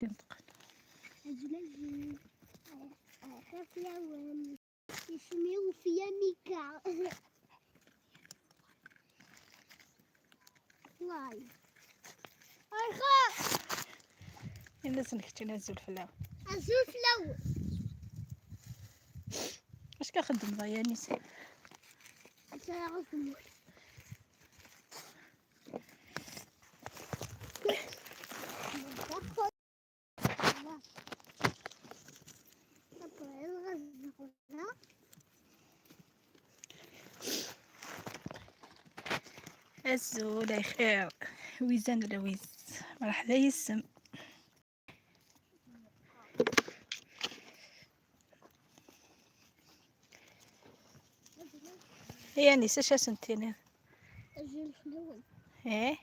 ينطق. الناس نكتي نزول فلاو. أزول فلاو. اش كنخدم ضيا نيس؟ الزول يا خير ويزان الويز مرحبا يسم. يا نيس اش سنتين؟ ايه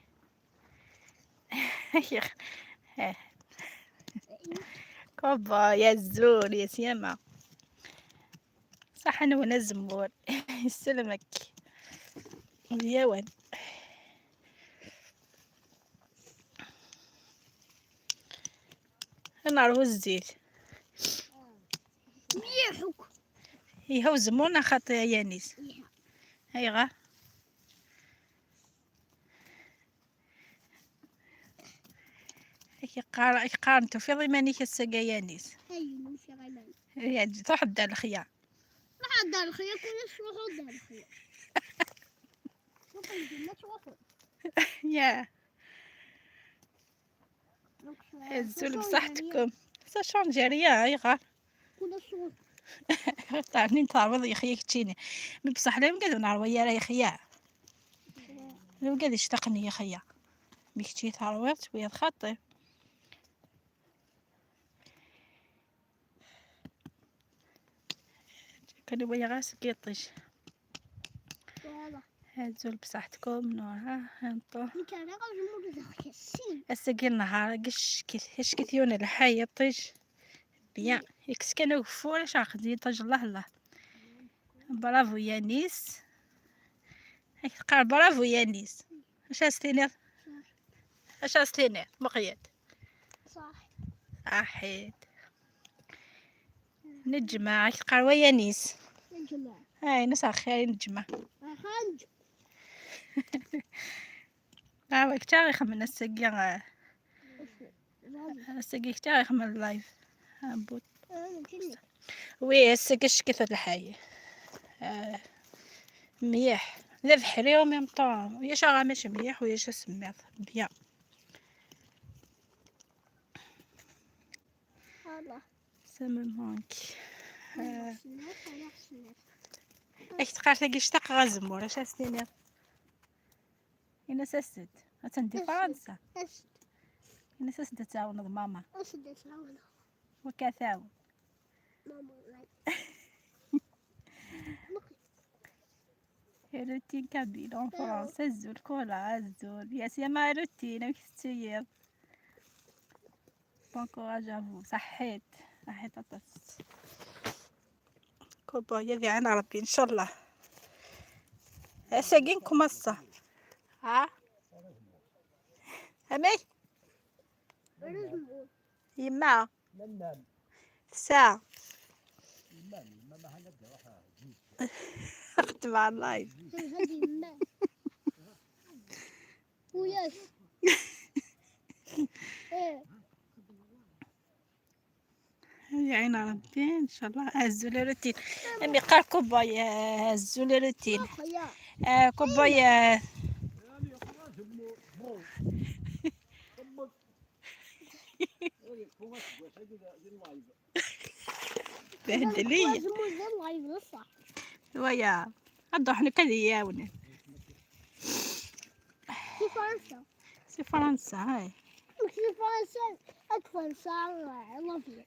يا كوبا يا الزول يا سيما صح. انا وانا الزمور يسلمك يا وين نعرفو الزيت مليحك. يهو زمونا خاطر يا نيس هاي غا قارنتو في ضمانيك السقايانيس. يعني تروح دار الخيا. ما دار الخيا كلش روحو دار الخيا. يا الزول بصحتكم سا شونجي ريا هاي غا تعرفني تعرض يا خيا كتشيني بصح لا يمكن نعرف يا راه خيا لو قاد يشتقني يا خيا ميكتشي تعرضت ويا خاطي كان ويا غاس كيطيش. هزول بصحتكم نورها هانطو الساقي النهار قش كيش كثيون الحي طيش بيان يكس كانوا كفور اش عقدي طاج الله الله. برافو يا نيس قال برافو يا نيس. اش استينير اش استينير مقيد صح صحيت نجمع قال يا نيس نجمع. هاي ناس خير نجمع. خنج اه كتا خمنا السقي السقي كتا خمن اللايف بوت وي السقي شكيت الحي مليح ذا بحري وميم طون ويا شغا ماشي مليح ويا سميط بيان. سا مو مانك. اك تقار تاكي شتاق غازمور اش استينير انا ساسد غتندي فرنسا انا ساسد تعاون ماما اسد تعاون وكثاو ماما روتين كابيل اون فرونس الزول كولا الزول يا سيما روتين كتسير. بون كوراج افو. صحيت صحيت اطس كوبا يا ذي عنا ربي ان شاء الله ساقينكم الصح. ها امي يما ساعة خدت مع اللايف. يا عين ربي ان شاء الله. هزوا لي روتين امي قال كوباي هزوا لي روتين كوباي. بهدلية ويا عندو حنا كذا في فرنسا سي فرنسا هاي في فرنسا فرنسا لافي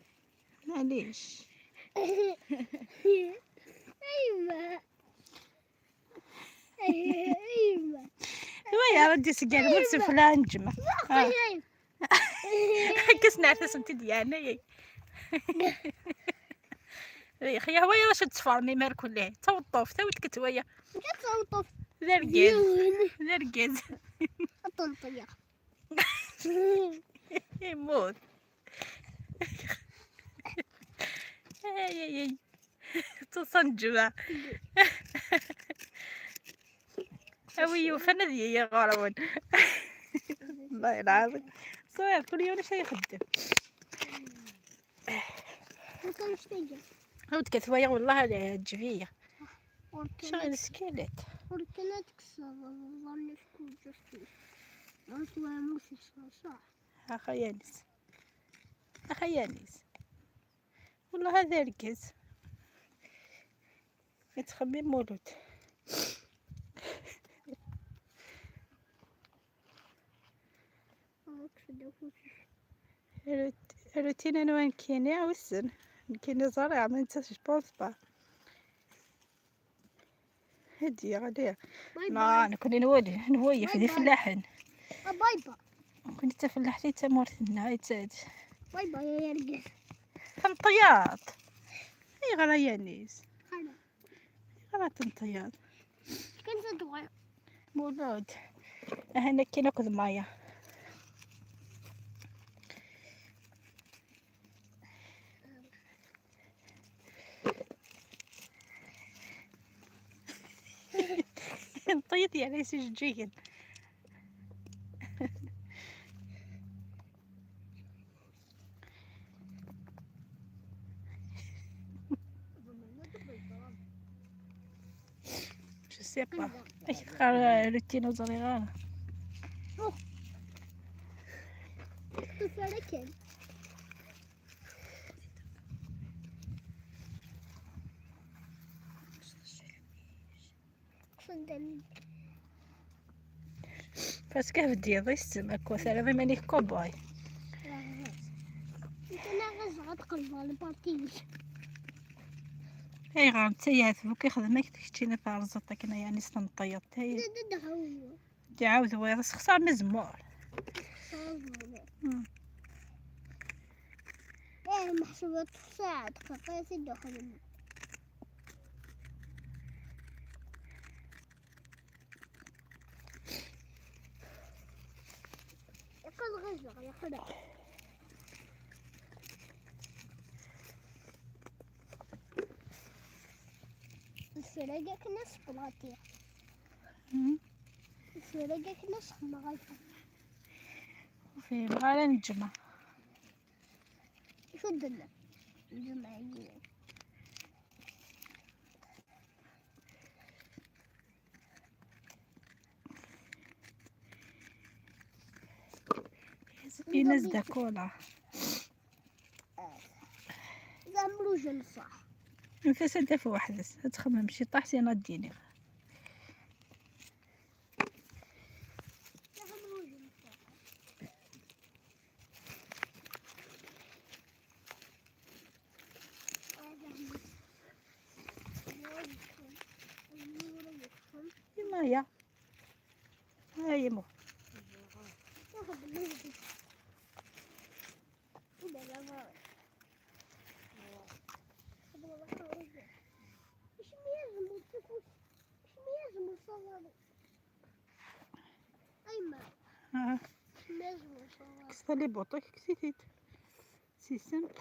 معليش. ايوا ايوا ويا ودي سجل مرسي فلان نجمة كسنا سنتي ديالنا يا خيا هو واش تصفرني مال كله توطف تا ولد كتويا توطف ذا ركاز ذا ركاز الطنطية يموت. اي اي اي تصنجمة أوي وفن ذي غارون. والله العظيم صغير كل يوم شي يخدم. عود كثوايا والله الجفية شغل سكيلت. أخا يانس أخا يانس والله هذا ركز يتخمم مولود. روتين انا وين كيني عوسن كيني زرع ما نتاش بونس با هدي غادي ما نكون نولي نويف في فلاحن. باي باي. كنت تفلحتي تمورتنا باي باي يا رجال. تنطياط اي غلا يانيس غلا تنطياط. كنت تدوي مولود هنا كي ناخذ مايا. نطيط يعني سجين. Je sais pas. روتين صغيرة. بس كيف بدي يسمك كوثر ماني كوباي. اي غير تيات بوك يخدمك كتشينا فارزطك انا يعني استنطيط تاي تعاود ويرس خسر مزمور. ايه محسوبة ساعة دقيقة دخل. يقول غزة يا خدا. السرقة كناس بلاطية. السرقة كناس مغالفة. في غالا نجمة. شو الدنيا؟ الجمعة إيناس داكولا. زعملو صح. نفس انت في واحد تخمم شي طاح سي ناديني. مايا هاي مو كسر لي بوطك كسيتيت سي سامبل.